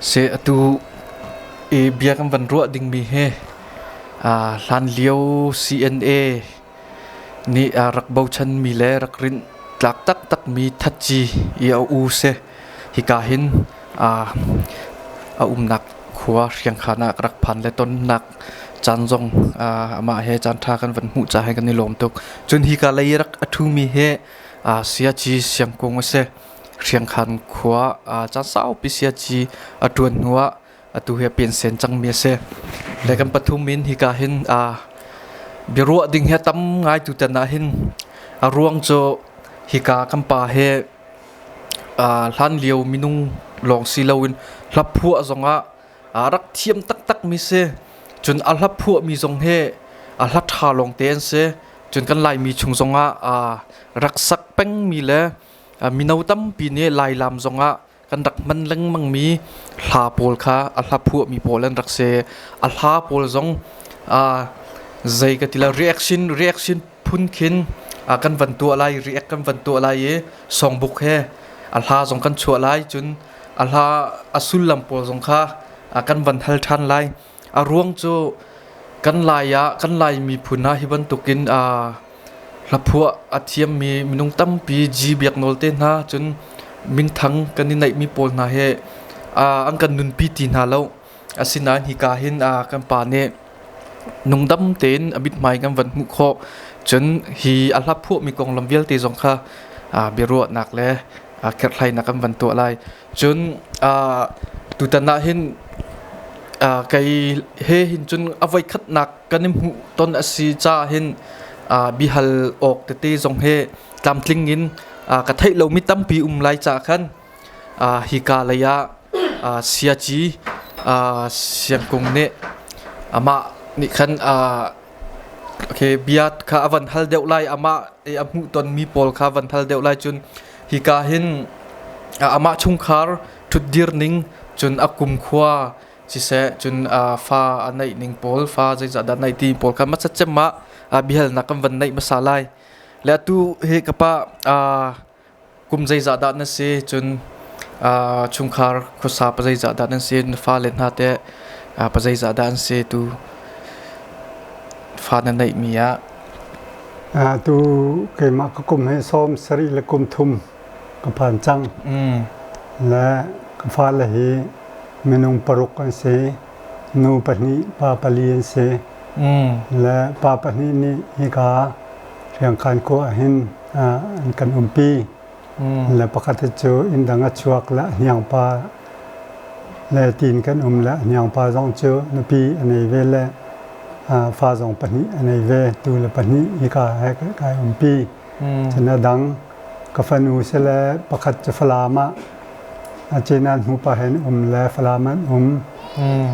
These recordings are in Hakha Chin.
Se atu i bia kan van ruah dingmi hi hlan lio CNA nih rak bochanmi le rak rinh tlak taktakmi thatci i a u si. Hika hin a umnak khua Hriangkhan ah ka rak phan le tonnak caan zong amah he caan ṭha kan van hmuh caah kan i lawm tuk. Cun hika lei i rak a ṭhumi hi Siaci Siangkung a si. Hriangkhan khua caan saupi Siaci a ṭuan hnuah atu hi a pensen cangmi a si. Le kan pathum in hika hin biaruah ding hi a tam ngai tutan ah hin a ruang cu hika kan pa he hlan lio minung lawng si loin hlaphuah zongah a rak thiam taktakmi si. Cun a hlaphuahmi zong hi a hla ṭha lawngte an si. Cun kan Laimi chung zongah rak sak pengmi le mino tampi nih Lailam zongah kan rak hman lengmangmi hla pawl kha a hla phuahmi pawl an rak si. A hla pawl zong zei ka ti la reaction reaction phun khin kan van tuah lai react kan van tuah lai i songbook he a hla zong kan chuah lai cun a hla a sullam pawl zong kha kan van hal ṭhan lai. A ruang cu kan Lai ah kan Lai miphun ah hi bantukin hlaphuah a thiammi minung tampi G Biak Nawl te hna cun minthang kan i neihmi pawl hna he an kan nunpi ti hna lo. Asinain hika hin kan pa nih nungdam tein a mithmai kan van hmuh khawh. Cun hi a hlaphuahmi konglam vialte zong kha biaruahnak le kherhhlainak kan van tuah lai. Cun tutan ah hin kei he hin cun a voikhatnak kan i hmuh ton a si caah hin bihal awk tete zong he tlamtling in ka theih lomi tampi um lai caah khan hika lei ah siaci siangkung nih amah nih khan okay, bia kha a van hal deuh lai amah i a hmuh tonmi pawl kha van hal deuh lai cun hika hin amah chungkhar ṭhutdir ning cun a kumkhua siseh cun fa a neih ning pawl fa zeizah dah neih ti pawl kha hmasa cem ah biahalnak kan van neih hmasa lai le atu hi ka pa kum zeizah dah na si cun chungkhar khuasa pa zeizah dah nan si na fale hna teh pa zeizah dah an si tu fa na neih mi ah Tu keimah ka kum hi sawm sarih le kum thum ka phan cang. Le ka fale hi minung paruk an si. Nu pahnih, pa pali an si. Le pa pahnih nih hika Hriangkhan khua ah hin an kan umpi. Le pakhat cu inn dang a chuak le hniang pa le tiin kan um le hniang pa zong cu nupi a nei ve le fa zong pahnih a nei ve tu le pahnih hika he kai umpi. Cun a dang ka fanu si le pakhat cu Falam ah a cinan hmu pa hen um le Falam an um.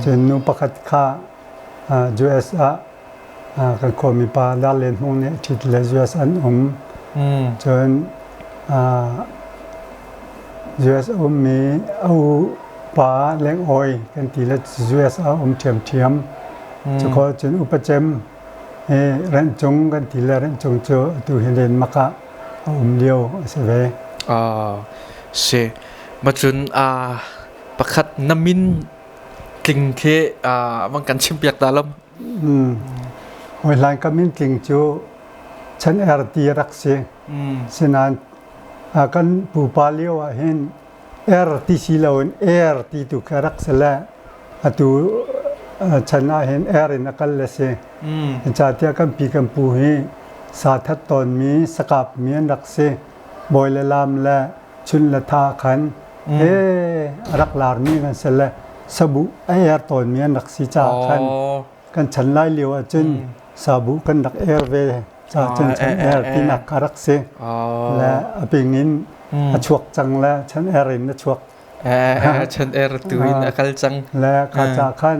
Cun nu pakhat kha US ah kan khuami pa Darlen Hmung nih ṭhit le US an um. Cun US ummi a u pa Leng Awi kan ti le US a um ṭhiamṭhiam. Cukaw cun upa cem hi Rencung kan ti le Rencung cu atu hi Denmark ah a um lio a si ve. Si. Macun pakhat na min tling khi vang kan chimpiak ta lam. Hawi hlan ka min tling cu chan er ti rak si. Sinain kan pupa lio ah hin er ti si loin er ti tu kha rak si le atu chan ah hin er in a kal le si. Catiah kan pi kan pu hi sa that tawnmi sakap mi an rak si. Bawi le lam le chun le tha khan he a rak larmi kan si le sabu a er tawnmi an rak si caah khan kan chan lai lio ahcun sabu kan rak er ve ca cun chan er tinak kha rak si le a ping in a chuak cang le chan er in a chuak chan er tu in a kal cang le kha ca khan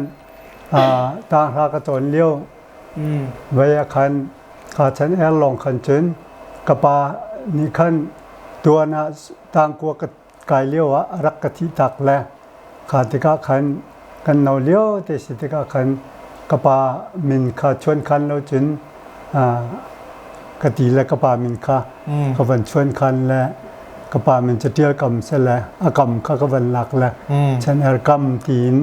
tang hra ka cawn lio vai ah khan kha chan er lawng khan cun ka pa nih khan tuan ah tangkua ka kai lio ah a rak ka thih tak le kha tikah khan kan no lio te si tikah khan ka pa min kha chuan khan lo cun ka ti le ka pa min kha ka van chuan khan le Ka pa min cu Ṭial Kam si le a kam kha ka van lak le Chan Er Kam tiin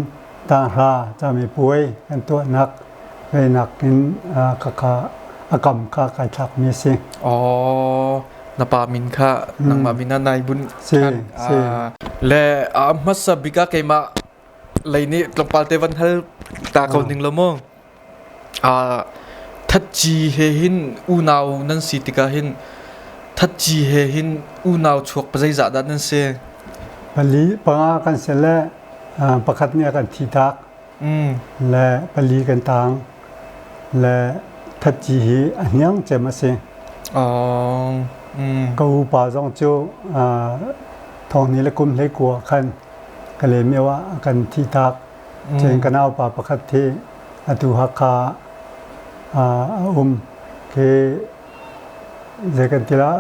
tanghra camipuai kan tuahnak veinak in khakha a kam kha kai thlakmi a si. Oh, na pa min kha nangmah min ah nai bunh Si, si. Le a hmasa bik ah keimah lei nih tlawmpal te van hal ta ko ning lo mu. Thatci he hin unau nan si tikah hin thatci he hin unau chuak pazeizah dah nan si? Pali panga kan si le pakhat nih a kan thi tak le pali kan tang le thatci hi a hniang cem a si. Ka upa zong cu thawngni le kum hlei kua khan Kalaymyo ah a kan thi tak. Cun ka naupa pakhat hi atu Hakha ah a um. Khi zei kan ti la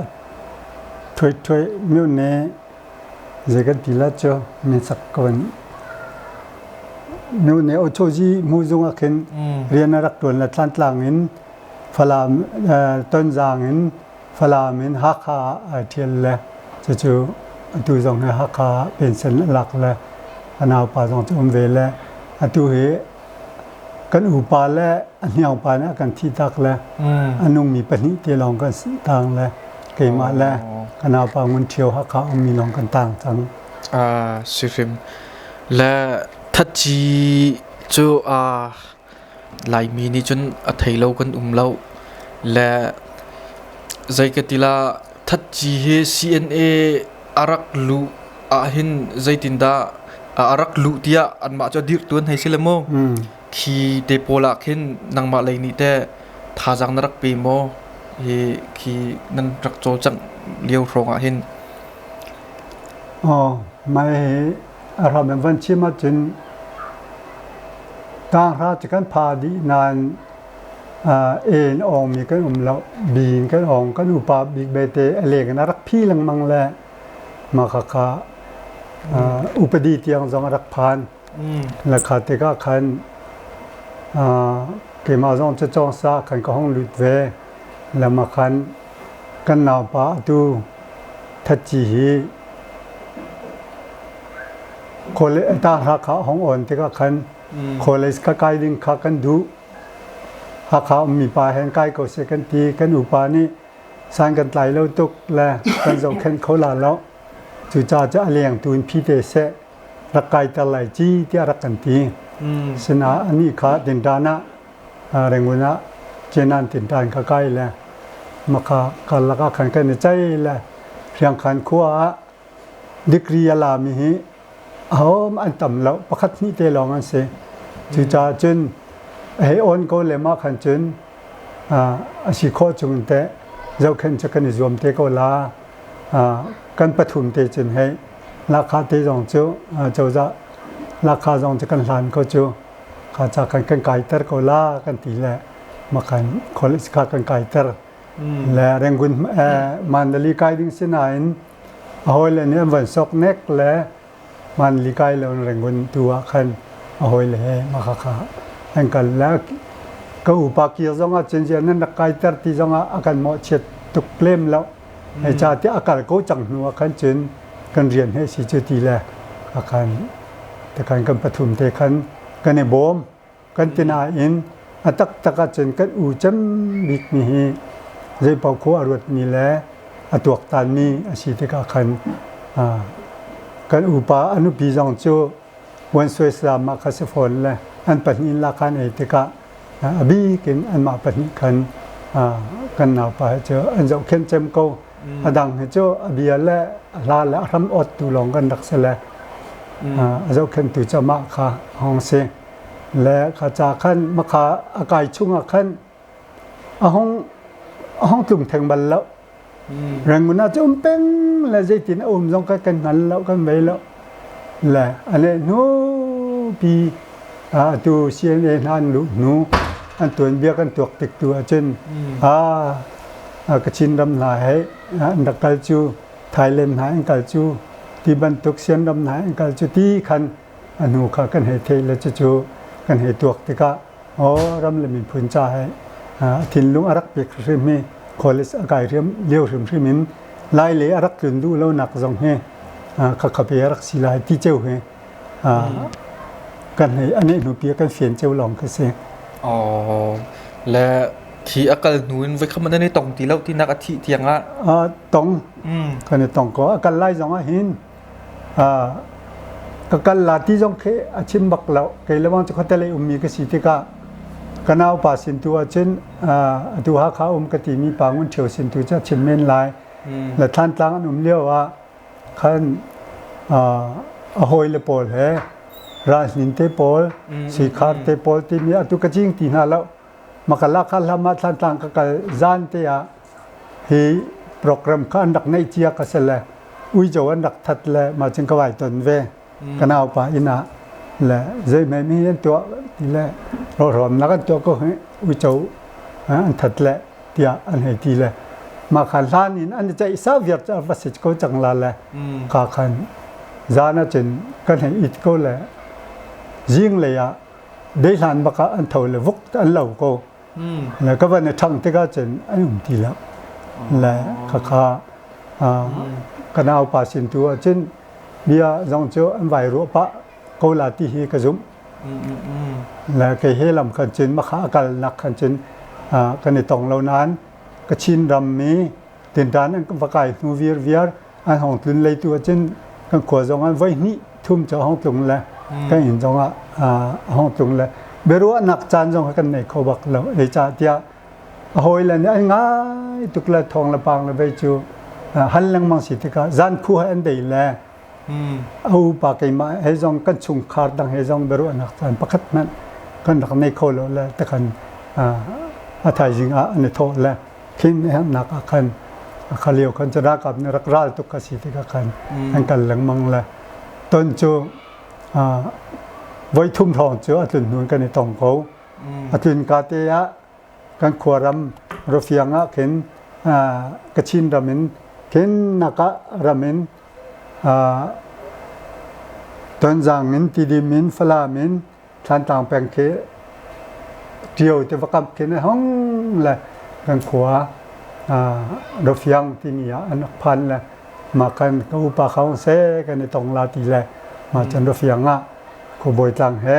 Ṭhuai Ṭhuai myone zei kan ti la cu min sak ka van myone Ochozi muzung ah khin rian a rak ṭuan le Thlantlang in Falam Tonzang in Falam in Hakha ah ai ṭhial le cucu atu zong hi Hakha ah pension a lak le a naupa zong cu um ve le atu hi kan upa le a hniangpa nih a kan thihtak le a nungmi pahnih te lawng kan tang le keimah le ka naupa Ngun Ṭhio Hakha ummi lawng kan tang cang. Si hrim. Le thatci cu Laimi nih cun a thei lo kan um lo. Le zei ka ti la thatci hi CNA a rak luh ahhin zeitindah a rak luh tiah anmah cu a dirhtu an hei si le mu. Khi te pawl ah khin nangmah lei nih teh thazaang na rak pe maw? Hi khi nan rak cawlcangh lio hrawng ah hin. Aw, mai hi a ram in van chim ahcun Tanghra cu kan pha dih nain en awngmi kan um lo. Bi in kan awng. Kan upa bik belte a leng in a rak phi lengmang le mah khakha upadi tiang zong a rak phan. Le kha tikah khan keimah zong cu cawngsa khan ka hung lut ve. Le mah khan kan naupa atu Thatci hi Tanghra kha a hung awn tikah khan college ka kai ding kha kan duh. Hakha ummi pa hen kai ko seh kan ti. Kan upa nih san kan tlai lo tuk le kan zohkhenh kho la lo. Cucaah cu a leng tu in phi te seh rak kaiter lai ci tiah rak kan ti. Sinain anih kha tinṭan ah Rangoon ah Cenan tinṭan ka kai le maka karlak ah khan kan i cei le Hriangkhan khua ah Degree a lami hi ahom an tam lo, pakhat hnih te lawng an si. Cucaah cun hei on ko le mah khan cun a si khawh chung teh zohkhenh cu kan i zuam te ko la. Kan pathum te cun hei lahkhah te zong cu cozah lahkhah zong cu kan hlan ko cu kha ca kan kan kaiter ko la kan ti le makhan college kha kan kaiter. Le Rangoon Mandalay kai ding si nain a hawile nih an van sok nek le Mandalay kai lo Rangoon tu ah khan a hawile he maka kha an kal le ka upa kir zong ah cun ziah nan rak kaiter ti zong ah a kan mawhchiat tuk lem lo. Hei ca ti a kal ko cang hnu ah khan cun kan rian he si cu ti le khan te khan kan pathum te khan kan i bawm. Kan ti nain a taktak ahcun kan u cem bikmi hi zeipaoh khua a ruatmi le a tuaktanmi a si tikah khan kan upa a nupi zong cu Wansuai ah kha si fawn le an pahnih in lahkhah an ei tikah a bik in anmah pahnih khan kan naupa hi cu an zohkhenh cem ko. A dang hi cu a bia le a hla le a hram awttu lawng kan rak si le a zohkhenhtu cu amah kha a hung si. Le kha ca khan makha a kai chungah khan a hung a hung tlung theng bal lo. Rangoon ah cu um peng le zeitin a um zong kha kan hngal lo kan vei lo. Le a leh hnu pi atu CNA hna an luh hnu an tuanbia kan tuak tik tu ahcun a Kachin ram hna he an rak kal cu Thailand hna an kal cu ti bantuk Siam ram hna an kal cu ti khan a hnu kha kan hei theih le cucu kan hei tuak tikah aw ram le miphun ca he a thinlung a rak pek hrim hi college a kai riam lio hrimhrim in Lai le a rak tlun duh lonak zong hi khakhape a rak si lai ti ceu hi kan hei a neh hnupi kan fian ceu lawng khi si. Oh, le thi a kal hnu in voi khat nan i tong ti lo tinak a thih tiang ah? Tong. Kan i tong ko. A kal lai zong ah hin ka kal la ti zong khi a chim bak lo. Kei le bang cu khuate lei ummi ka si tikah ka naupa sin tu ahcun atu Hakha um ka timi pa Ngun Ṭhio sin tu cu a chim men lai. Le Thlantlang an um lio ah khan a hawile pawl he Ralhnin te pawl, Sikhar te pawl timi atu ka cing ti hna lo. Makala kha hlam ah Thlantlang ka kal zan te ah hi program kha an rak neih cia ka si le uico an rak that le mah cun ka vai ton ve. Ka naupa inn ah le zeihmeh mi an tuah ti le rawhrawmnak an tuah ko hi uico an that le tiah an hei ti le mah kha hlan in an i ceih sa viar cu a va si ko cang la le ka khan zan ah cun kan hei it ko le zing lei ah deihlan bak ah an tho le vuk an lo ko. Le ka van i ṭhangh tikah cun an um ti lo. Le khakha ka naupa sin tu ah cun bia zong cu an vai ruah pah ko la ti hi ka zumh. Le kei he lam khan cun makha a kalnak khan cun kan i tong lo nain Kachin ram mi tinṭan an va kai hnu virviar an hong tlun lei tu ahcun kan khua zong ah voi hnih thum cu a hong tlung le kan inn zong ah a hong tlung le biaruahnak caan zong kan nei kho bak lo. Zeicahtiah a hawile nih an ngai tuk le thawng le pang le vei cu hal lengmang si tikah zan khu he an dei le a upa keimah he zong kan chungkhar dang he zong biaruahnak caan pakhat hmanh kan rak nei kho lo le takhan a thaizing ah an i thawh le khin nak ah khan kha lio khan cu ralkap nih rak ral tuk ka si tikah khan an kal lengmang le ton cu voi thum hrawng cu a tlun hnu kan i tong ko. A tlun ka te ah kan khuaram Rufiang ah khin Kachin ram in khin naka ram in Tonzang in Tidim in Falam in Thlantlang peng khi Ṭio tiva kam khin a hung le kan khua Rofiang timi ah an rak phan le mah khan ka upa kha hung seh kan i tong la ti le mah cun Rofiang ah khuabawi tlang he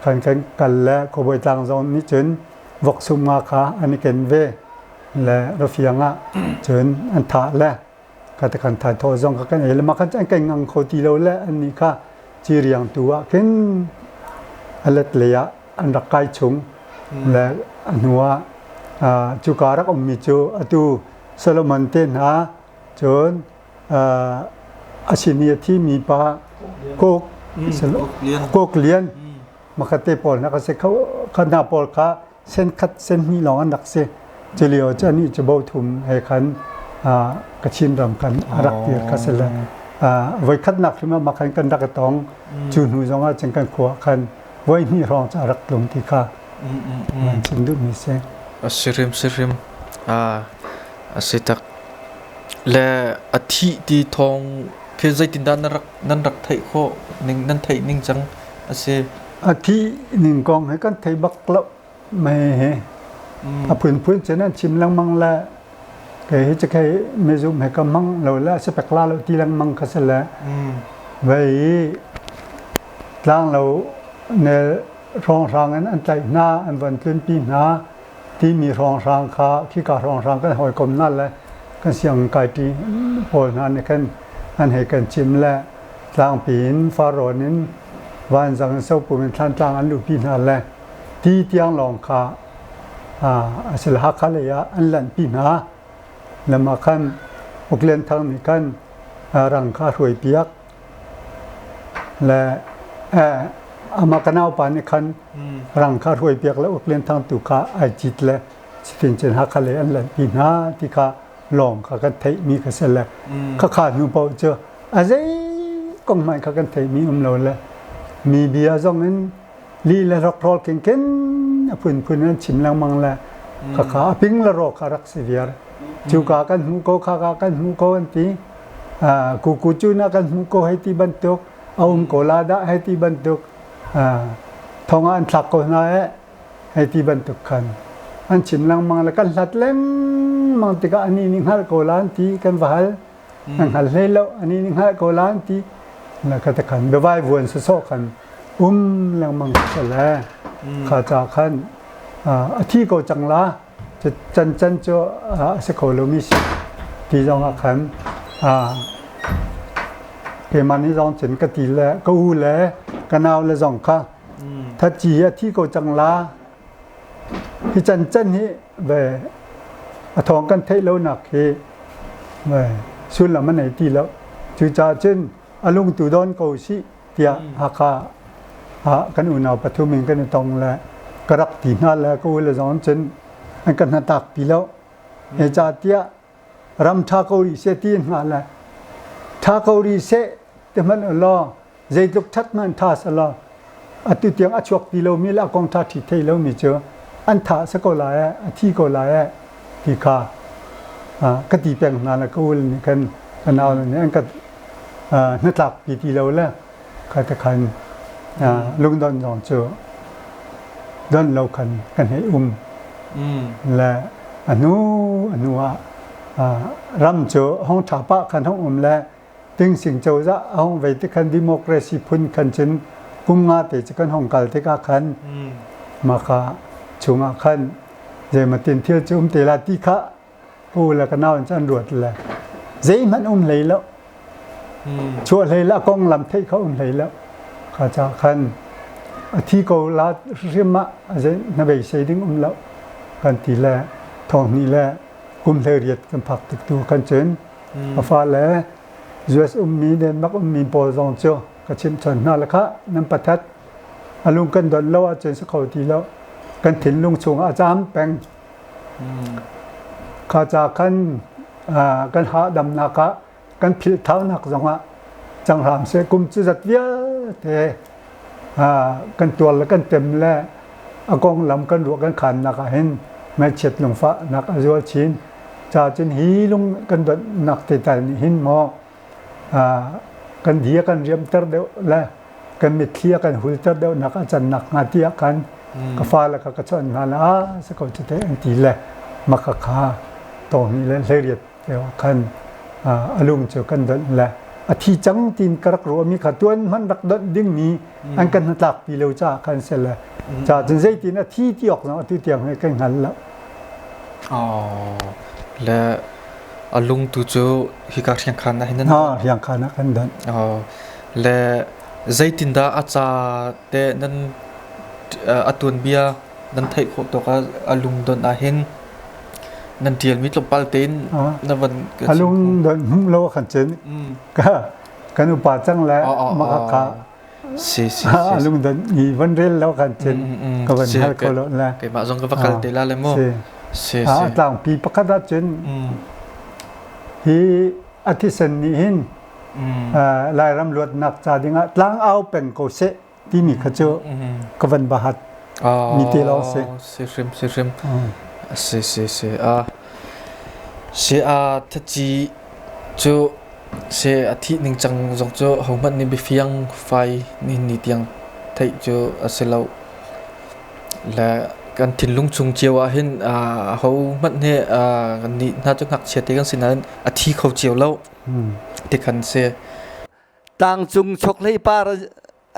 kan kan kal le khuabawi tlang zong nih cun vok sum nga kha an i ken ve le Rofiang ah cun an thah le ka te kan thai thaw zong kha kan ei le mah khan an kan ngang kho ti lo le an nih kha ciriang tu ah khin a let lei ah an rak kai chung le a hnu ah cuka rak ummi cu atu Solomon te hna cun a sin i a thimi pa Kok Kok Lian makhat te pawl hna ka si kho kha hna pawl kha sen khat sen hnih lawng an rak si. Culio cu anih cu bo thum he khan Kachin ram kan a rak dir kha si le voi khatnak hrim ah khan kan rak i tong. Cu hnu zong ah cun kan khua khan voi hnih hrawng cu a rak tlung ti kha an chim duhmi si. A si hrim si hrim. A si tak. Le a thih ti thawng khi zeitindah na rak nan rak theih khawh ning nan theih ning cang a si? A thih ning kong he kan thei bak lo. Mei he a phunphun cun an chim lengmang le kei hi cakei mizum he ka hmang lo le a si pek la lo ti lengmang kha si le vei i tlang lo ne hrawnghrang in an tlaih hna an von tlunpi hna timi hrawnghrang kha khika hrawnghrang kan hawikom hna le kan sianginn kaiṭi pawl hna nih khan an hei kan chim le tlangpi in farrawn in vanzang in sopum in thlantlang an luhpi hna le ti tiang lawng kha a si le Hakha lei ah an lanhpi hna. Lam ah khan Uklian Thang nih khan rang kha a hruaipiak le amah ka naupa nih khan rang kha hruaipiak le Uklian Thang tu kha ai cit le cutin cun Hakha lei an lanhpi hna ti kha lawng kha kan theihmi kha si le khakha hnu paoh cu a zei kong hmanh kha kan theihmi um lo le mi bia zong in li le rokrol kingken a phunphun an chim lengmang le khakha a ping le ro kha rak si viar. Cuka kan hmu ko khaka kan hmu ko an ti. Kuku cu na kan hmu ko hei ti bantuk a um ko la dah hei ti bantuk thong ah an thlak ko hna eh hei ti bantuk khan. An chim lengmang le kan hlat lengmang tikah anih nih hngalh ko la an ti kan va hal. An hngal hlei lo anih nih hngalh ko la an ti. La ka te khan biavai vuan sawsawh khan um lengmang ka le kha ca khan a thi ko cang la can can cu a si kho lomi si ti zong ah khan keimah nih zong cun ka ti le ka u le ka nau le zong kha thatci hi a thi ko cang la hi can can hi ve a thawng kan theih lo nak hi ve sullam a nei ti lo cucaah cun a lung tu don ko si tiah Hakha ah kan unau pathum in kan i tong le ka rak ti hna le ka u le zong cun an kan hnatak pi lo. Zeicahtiah ram ṭha ko rih seh ti hna le ṭha ko rih seh ti hmanh ulaw zeitluk ṭhat hmanh ṭha selaw atu tiang a chuak ti lomi le a kong ṭha ṭhi thei lomi cu an thah si ko lai eh, a thi ko lai eh ti kha ka ti peng hna le ka u le nih khan ka nau le nih an ka hnatlak pi ti lo le kha te khan lungdon zong cu don lo khan kan hei um le a hnu a hnu ah ram cu hong ṭha pah khan hong um le tingsing cozah a hong vei ti khan democracy phun khan cun kum nga te cu kan hong kal tikah khan maka chungah khan zeimatin thil cu um te la ti kha u le ka nau in an ruat le zeihmanh um hlei lo chuah hlei la konglam theih kha um hlei lo kha ca khan a thi ko la hrim ah zei na beisei ding um lo kan ti le thong hnih le kum hlei riat kan phak tik tu kan cun a fa le US ummi Denmark ummi pawl zong cu ka chimh chon hna le kha nan pathat a lung kan don lo ahcun si kho ti lo kan thinlung chungah a caam peng Kha ca khan kan hahdamnak ah kan philhthaunak zongah cang hram seh kum cu zat vialte kan tuar le kan tem le a konglam kan ruah kan khannak ah hin ngaihchiat lungfahnak a zual chin. Ca cun hi lung kan donhnak te tal nih hin maw kan di a kan riamter deuh le kan mitthli a kan hulter deuh nak a can nak hnga tiah khan ka fale kha ka chawnh hna la si ko cu te an ti le maka kha tawhni le hleiriat te khan a lung cu kan donh le a thi cang tin ka rak ruahmi kha tuan hman rak donh ding mi an kan hnatlak pi lo caah khan se le ca cun zeitin a thi ti awk zong atu tiang he kan hngal lo. Oh, le a lung tu cu hika hriangkhan ah hin nan hriangkhan ah kan donh. Oh, Le zeitindah a ca te nan a tuanbia nan theih khawh tawk ah a lungdonh ahhin nan ṭialmi tlawmpal tein na van A lungdonh hmuh lo khan cun ka kan upa cang le mah ka Si si a lungdonh i van rel lo khan cun ka van hal ko lo le keimah zong ka va kal te la le mu. Si si. A tlangpi pakhat ah cun hi a thisen nih hin Lairam luatnak ca dingah tlangau peng ko seh timi kha cu ka van bahat mi te lawng si. Si hrim si hrim. Si si si. A si a thaci cu si a thih ning cang zong cu hohmanh nih biafiang fai ni ni tiang theih cu a si lo. Le kan thinlung chung cio ah hin ahohmanh hi kan nih hna cu ngakchia te kan si nain a thi kho cio lo. Tikhan si. Tlangcung chokhlei par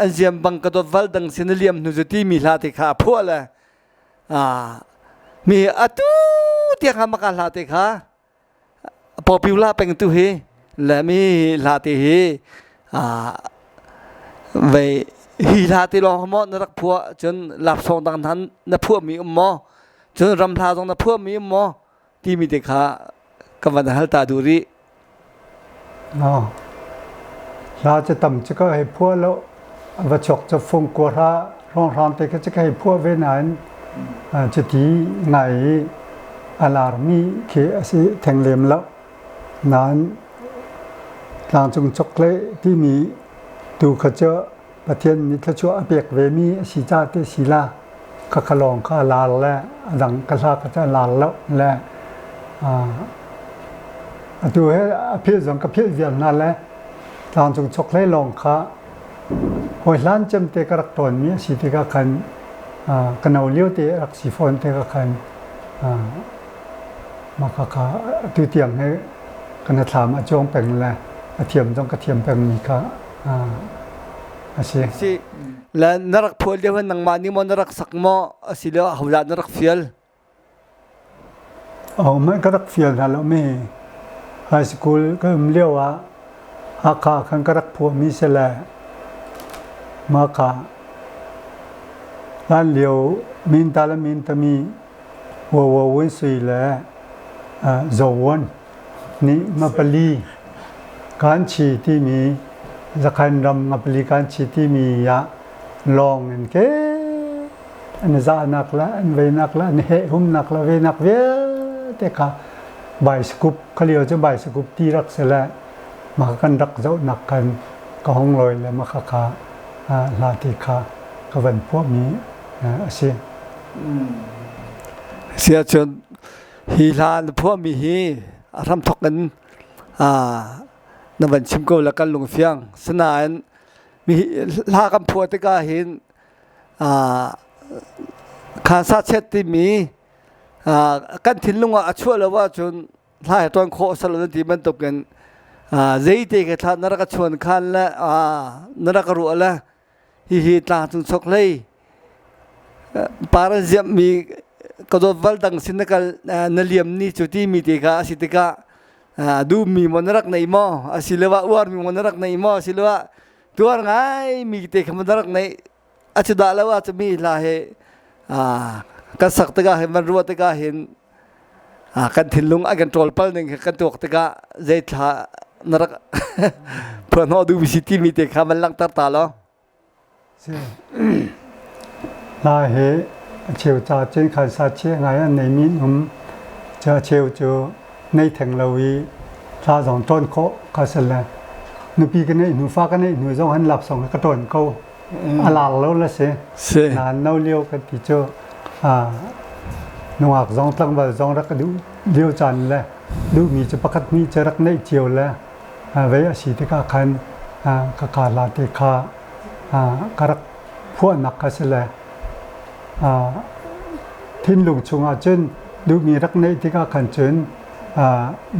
an ziam bang ka dawt val dang sin a liam hnu cu timi hla te kha a phuah le mi atu tiang ha maka hla te kha popular peng tu hi le mi hla te hi vei hi hla te lawng maw na rak phuah cun lapsong dang hna na phuah mi um maw cun ram hla zong na phuah mi um maw timi te kha ka van hal ta duh rih. Hla cu tam cu ka hei phuah lo. Va chok cu fung kuahra hrawnghrang te kha cu ka hei phuah ve nain cuti ngai i a larmi khi a si theng lem lo. Nain tlangcung chokhlei timi tu kha cu Pathian nih thluachuah a pek vemi a si ca te si la ka kha lawng kha a lar le a dang ka hla kha cu a lar lo le atu he a philh zong ka philh vial hna le tlangcung chokhlei lawng kha hawi hlan cem te ka rak tawnmi a si tikah khan ka no lio te rak si fawn tikah khan. Mah khakha atu tiang hi kan thlam a cuang peng le a thiam zong ka thiam pengmi kha a si. Si. Le na rak phual lio hin nangmah nih maw na rak sak maw asilo ahodah na rak fial? Ahohmanh ka rak fial hna lo mi high school ka um lio ah Hakha khan ka rak phuahmi si le mah kha hlan lio minta le mintami Wawa Wun Sui le Zaw Won nih ngapali kan chi timi Zakhan ram ngapali kan chi timi ah lawng in ke an zahnak le an veinak le an hehumnak le venak vialte kha baisikup kha lio cu baisikup ti rak si le mah kan rak zohnak khan ka hong lawi le mah kha hla ti kha ka van phuahmi a si. Siahcun hi hla na phuahmi hi a hramthok in na van chim ko le kan lungfiang. Sinain hla kan phuah tikah hin Khansa chet timi kan thinlung ah a chuah lo ahcun hla he ṭuan khawh a si lo na ti bantukin zeite ke thla na rak ka chuan khan le na rak ka ruah le hihi tlangcung chokhlei par an ziamhmi ka dawt val dang sin na kal na liam ni cu timi te kha a si tikah duhmi maw na rak nei maw asiloah uarmi maw na rak nei maw asiloah tuar ngai mi te kha na rak neih a cu dah lo ah cu mi hla hi kan sak tikah hin van ruah tikah hin kan thinlung a kan ṭawl pal ning kan tuak tikah zei thla na rak phuah duh si timi te kha van langhter ta law. Hla hi a cheu ca cun khan sa chia ngai an neimi an um. Cu a cheu cu nei theng lo i thla zong ṭawn khawh ka si le nupi ka neih hnu fa ka neih hnu zong han lapsong ka ṭawn ko. A lar lo la si. Nain no lio kan ti cu nungak zong tlangval zong rak ka duh lio caan le duhmi cu pakhat hnih cu rak neih cio le vei a si tikah khan ka ka la te kha ka rak phuahnak kha si le thinlung chungah cun duhmi rak neih tikah khan cun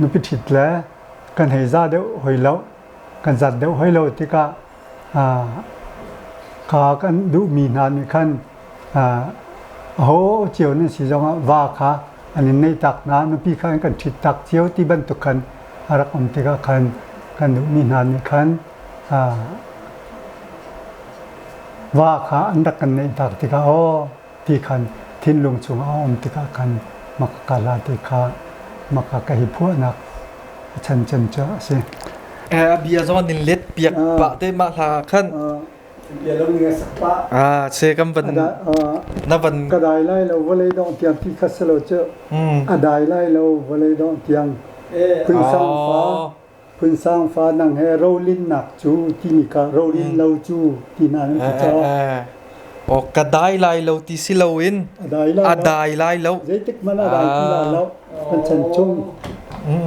nupi ṭhit le kan hei za deuh hoi lo kan zat deuh hoi lo tikah kha kan duhmi hna nih khan aho cio nan si zongah va kha an in neih tak hna nupi kha an kan ṭhit tak cio ti bantuk khan a rak um tikah khan kan duhmi hna nih khan va kha an rak kan neih tak tikah aw ti khan thinlung chungah a um tikah khan maka hla ti kha maka ka hi phuahnak a chan cem cu a si. A bia zong an in let piak pah te mah hla khan. Bia lo ning a sak pah. Ah, se kan van na van ka dai lai lo vawlei dong tiang ti kha si lo cu. A dai lai lo vawlei dong tiang. Phun sang fa Phun sang fa nang he rolinnak cu timi kha rolin lo cu ti hna nan ti caah. O ka dai lai lo ti si loin a dai lai a dai lai lo. Zeitik hmanh a dai ti la lo. Kan chan chung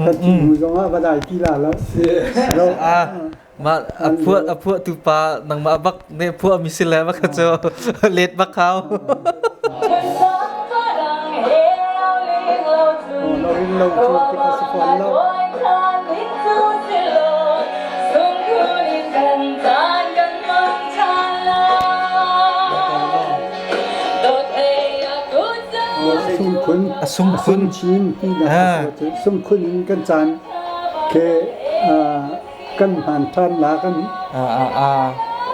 kan thi hnu zongah va dai ti la lo. Ah, ma a phuah a phuah tu pa nangmah bak ne phuah mi si le bak cu let bak khau. Lo in lo cu ti kha si fawn lo. Sungkhun a sungkhun chin ti na sungkhun in kan caan ke kan hman ṭhan la kan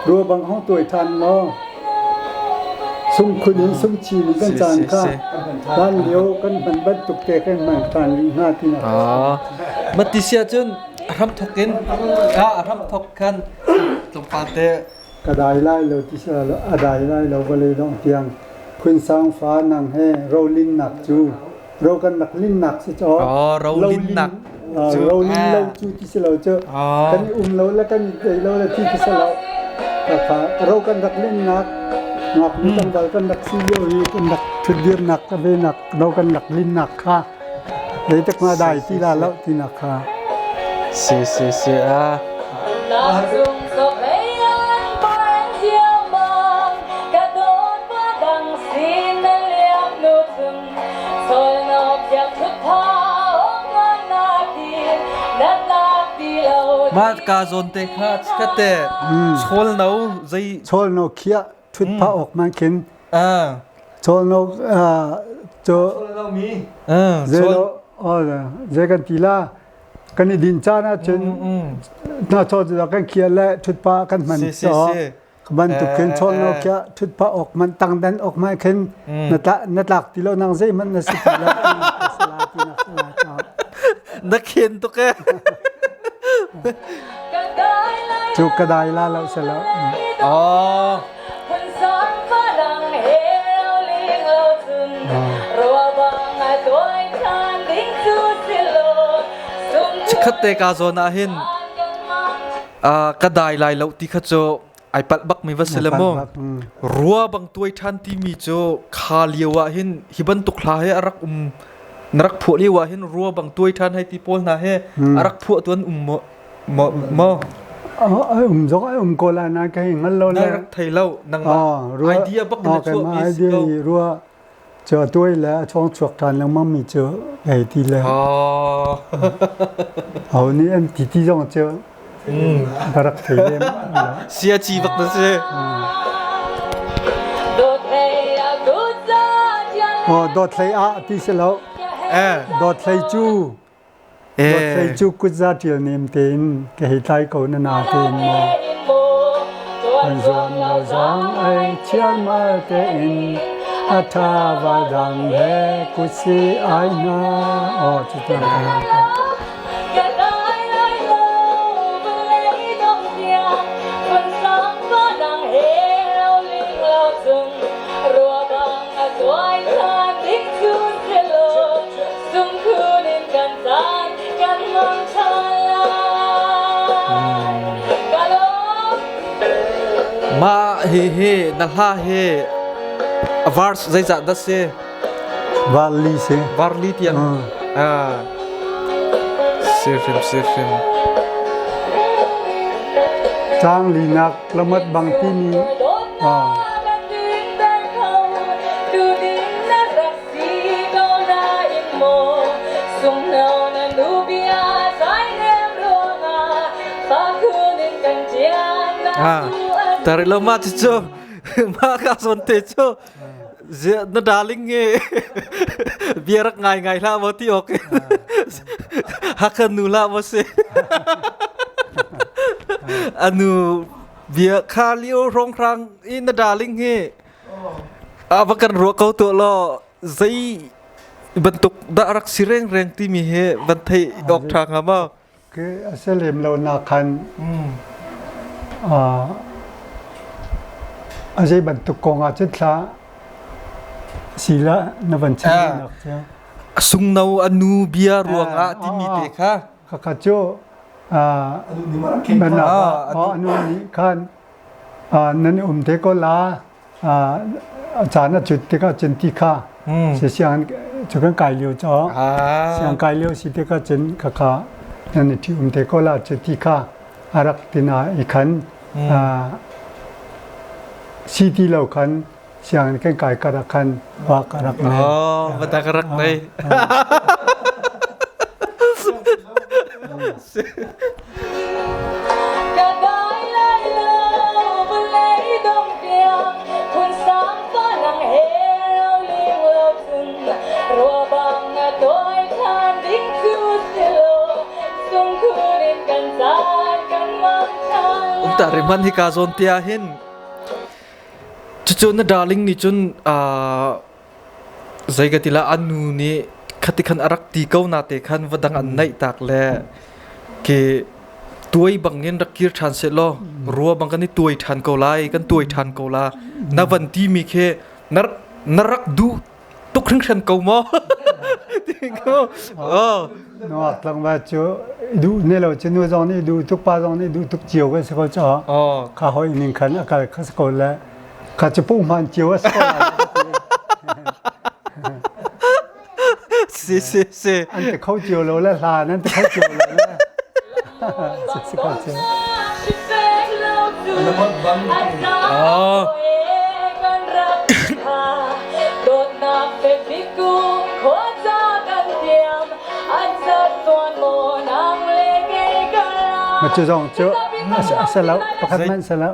rua bang hong tuai ṭhan law sungkhun in sungchin in kan caan kha hlan lio kan hman bantuk te kan hman ṭhan rih hna ti na Mati sia cun hram thok in a hram thok khan tlawmpal te ka dai lai lo ti sa lo a dai lai lo vawlei dong tiang phun sang fa nang he rolin nak cu ro kan rak linnak si caw rolinnak rolin lo cu ti si lo cu kan i um lo le kan i ei lo le ti ti si lo kha ro kan rak linnak ngaknu tlangval kan rak si lio i kan rak thutdirnak ka venak ro kan rak linnak kha zeitik ma dai ti la lo tinak kha si si si a Mah ka zawn te kha chikkhat te chawl no zei chawl no khia thut pha ok man khin chawl no cho zei lo zei kan ti la kan i din caan ahcun na chawl cu kan khia le thut pa kan hman cho bantuk khin chawl no khia thut pa ok man tang dan ok man khin na tla na tlak ti lo nang zei man na si ti lo na khen tuk e cu ka dai la lo se lo oh Chikkhat te ka zawn ah hin ka dai lai lo ti kha cu ai palh bak mi va si le mu rua bang tuai ṭhan timi cu kha lio ah hin hi bantuk hla he a rak um na rak phuah lio ah hin rua bang tuai ṭhan hei ti pawl hna he a rak phuah tu an um maw maw ai um zok ai um ko la na kai ngal lo le rak thei lo nangmah idea bak na chuah mi si ko rua cu a tuai le a chawng chuak ṭhan lengmang mi cu hei ti le ho nih an ti ti zong cu ka rak thei lem sia ci bak na si. Oh, dawt hlei ah ti si lo. Dawt hlei cu Dawt hlei cu kutza ṭial nem tein ka hei tlai ko na na tein maw an zuam lo zong ai chialmal tein a ṭha vai dang he kutsi ai hna aw cu ta. Mah hihi na hla hi a verse zeizah dah si? Varli si. Varli tiang. Ah. Si hrim si hrim. Cang linak lamat bang timi ah. Ah, tarik lo ma cu ma ka son te cu na darling nge bia rak ngai ngai hlah maw ti ok hakha nu hlah maw si anu bia kha lio rong hrang i na darling hi A va kan ruah ko tuah law zei bantuk dah rak si rengreng timi hi van theih awk ṭha hnga maw? Ke a si lem lo nak khan a zei bantuk kong ah cun thla si la na van chim nak cu. A sungno a nu bia ruangah timi te kha. Khakha cu anu nih khan nan um te ko la a caan a cut tikah cun ti kha siang cu kan kai lio cu siang kai lio si tikah cun khakha nan i ṭhi um te ko la cu ti kha a rak tina i khan si ti lo khan sianginn kan kai kar ah khan wa ka rak nei. Oh, va ka rak nei. Umta riman hi ka zawn tia hin cucu na darling nih cun Zei ka ti lah an nu nih khati khan a rak ti ko na te khan va dang an naih tak le ke tuai bangin rak kir ṭhan seh law rua bang kan i tuai ṭhan ko lai kan tuai ṭhan ko la na van ti mi khi na na rak duh tuk hringhran ko maw ti ko oh Nuak tlangval cu duh ne lo cu nu zong nih duh tuk pa zong nih duh tuk cio kan si ko caw kha hoi ning khan a kal kha si ko le Kha cu punghman cio a si ko lai. Si si si. An ti kho cio lo le hlan an ti kho cio lo le. Si si kho cio. Oh. Cu zong cu a si lo, pakhat hmanh si lo.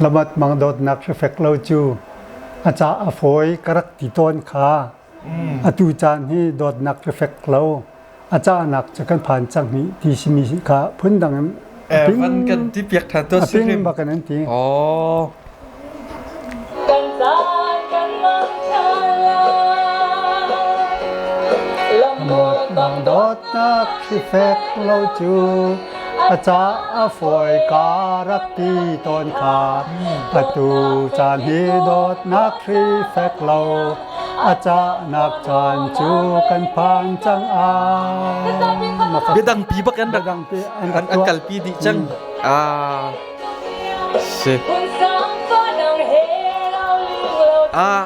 Lamat mang dawtnak hrifek lo cu a ca a fawi ka rak ti tawn kha. Atu caan hi dawtnak hrifek lo a cahnak cu kan phan cang hi ti simi kha phundang in van kan ti piak than to si hrim bak an ti. Oh. Bang dawtnak hrifek lo cu a ca a fawi ka rak ti tawn kha atu caan hi dawtnak hrifek lo a cahnak caan cu kan phan cang ai. Biadang pi bak an rak an kalpi dih cang. Ah. Si. Ah,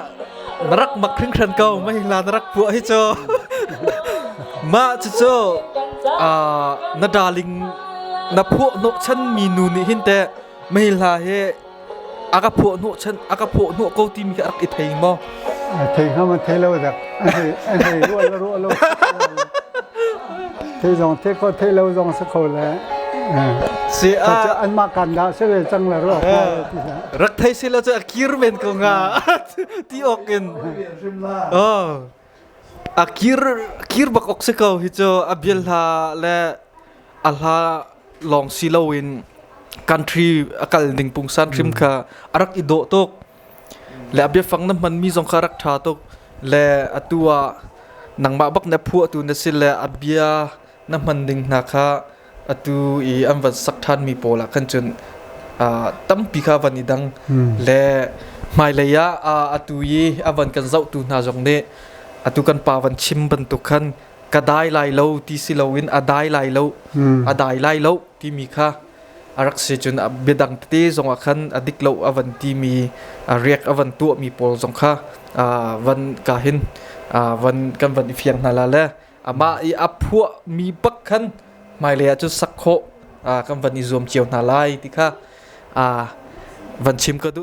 na rak mak hringhran ko mai la na rak puah hi cu. Ma cu cu ah na darling na phuah hnawh chan mi nu nih hin te mei hla he a ka phuah hnawh chan a ka phuah hnawh ko timi kha rak i thei maw? Thei hnga ma thei lo dak. An hei ruah lo ruah lo. Thei zong thei ko thei lo zong si kho le. Si a an mah kan dah si ve cang le ruah rak thei si lo cu a kir men ko nga ti ok in. Oh. A kir kir bak ok si ko hi cu a bial hla le a hla lawng si loin country a kal ning pungsan hrim kha a rak i dawh tuk le a biafang na hmanmi zong kha a rak ṭha tuk le atu ah nangmah bak na phuahtu na si le a bia na hman ding hna kha atu i an van sak ṭhanmi pawl ah khan cun tampi kha van i dang le hmailei ah atu i a van kan zohtu hna zong nih atu kan pa van chim bantuk khan ka dai lai lo ti si loin a dai lai lo a dai lai lo timi kha a rak si cun biadang tete zong ah khan a dik lo a van timi a riak a van tuahmi pawl zong kha van ka hin van kan van i fiang hna la le amah i a phuah mi bak khan hmailei ah cun sak khawh kan van i zuam cio hna lai ti kha van chim ka duh.